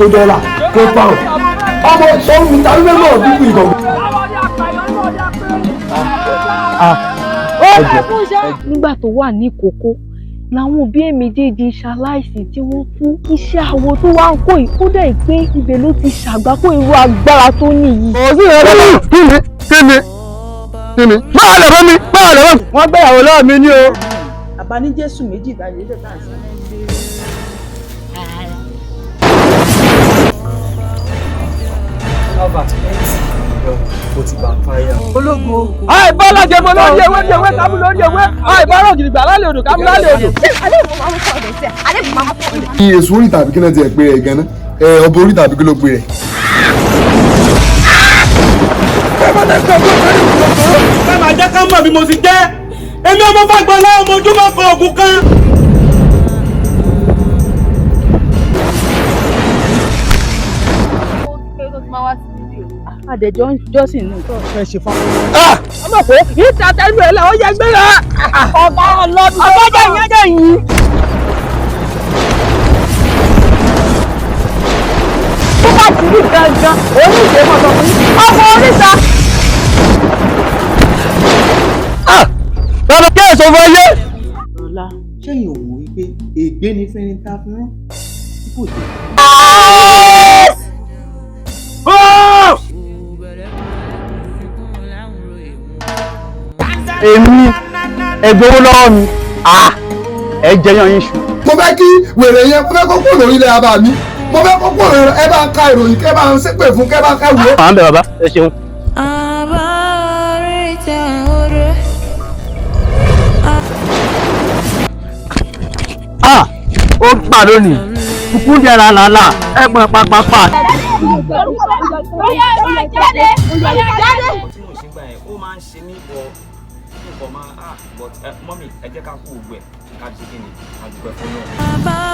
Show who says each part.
Speaker 1: Kó dọ́là, kó pound, ọmọ sọ́run mi tàbí mẹ́mọ́ dúkù ìgbọ̀ngàn.
Speaker 2: Nígbà tó wà ní ìkókó làwọn òbí ẹ̀ méjèèjì ṣaláìsí tí wọ́n kú. Iṣẹ́ àwo tó wá ń kó yìí, ó dẹ̀ pé ibẹ̀ ló ti ṣàgbákò irú agbára tó ní yìí.
Speaker 1: Kò sí ìrẹ́lẹ́. Kí ni, kí ni, kí ni? Máa lè bọ́ mi, máa lè bọ́ mi. Wọ́n gbéyàwó lọ́wọ́ mi ní o.
Speaker 3: Àbá ní Jésù méjì ìdájọ́ ilé tá à ń sọ.
Speaker 4: Ológo. Àìbá alájẹmọ lórí ewé ní ewé kámú lórí ewé, àìbá rọ̀gìdìgbà lálẹ́ odò kámú lálẹ́ odò.
Speaker 1: Èso orí tàbí kí náà ti ẹ̀ pé rẹ̀ gan-an, ọba orí tàbí kí ló pé rẹ̀.
Speaker 5: Ẹ máa jẹ́ ká mọ̀ bí mo ti jẹ́. Èmi ọmọ Fágbọ́lá, ọmọ ojúmọ́ kan ògùn kan.
Speaker 3: Àdẹ̀jọ́ ń jọ́sìn nù.
Speaker 4: Ẹ ṣe fún
Speaker 3: Ọmọ kò ìta tẹnu ẹ̀ lọ, ó yẹ gbéra. Ọba ọlọ́dún. Ọba jẹ́ ìyẹn jẹ́ yìí. Tó bá ti rí gangan, òun ìṣe mọ̀ sọ fún yín. Ọmọ oríta.
Speaker 1: Bàbá kí èso fún ayé.
Speaker 6: Ọlá, ṣẹ́yìn ò wò wípé ègbé ni fẹ́ni tá a fi rán tí kò jẹ́.
Speaker 4: Èmi ẹgbẹ́ owó lọ́wọ́ mi, ẹ jẹyàn yín ṣu.
Speaker 1: Mo fẹ́ kí wèrè yẹn, mo fẹ́ kó kúrò lórí ilẹ̀ bàbá mi, mo fẹ́ kó kúrò lórí. Ẹ bá ń ka ìròyìn, kẹ́ bá ń ṣépè fún, kẹ́ bá ń ká wò.
Speaker 4: À ń bẹ bàbá, ẹ ṣeun. Ó gbà lónìí kúkú ní ara làálà ẹ pọn pápápá.
Speaker 2: Jáde jáde.
Speaker 7: Tí mo ṣe gbà yẹn, ó máa ń ṣe mí bọ nǹkan máa ah, but mọ́mì, ẹ jẹ́ ká kó ògbẹ́ ká ṣe kí ni, ká dúpẹ́ fún náà.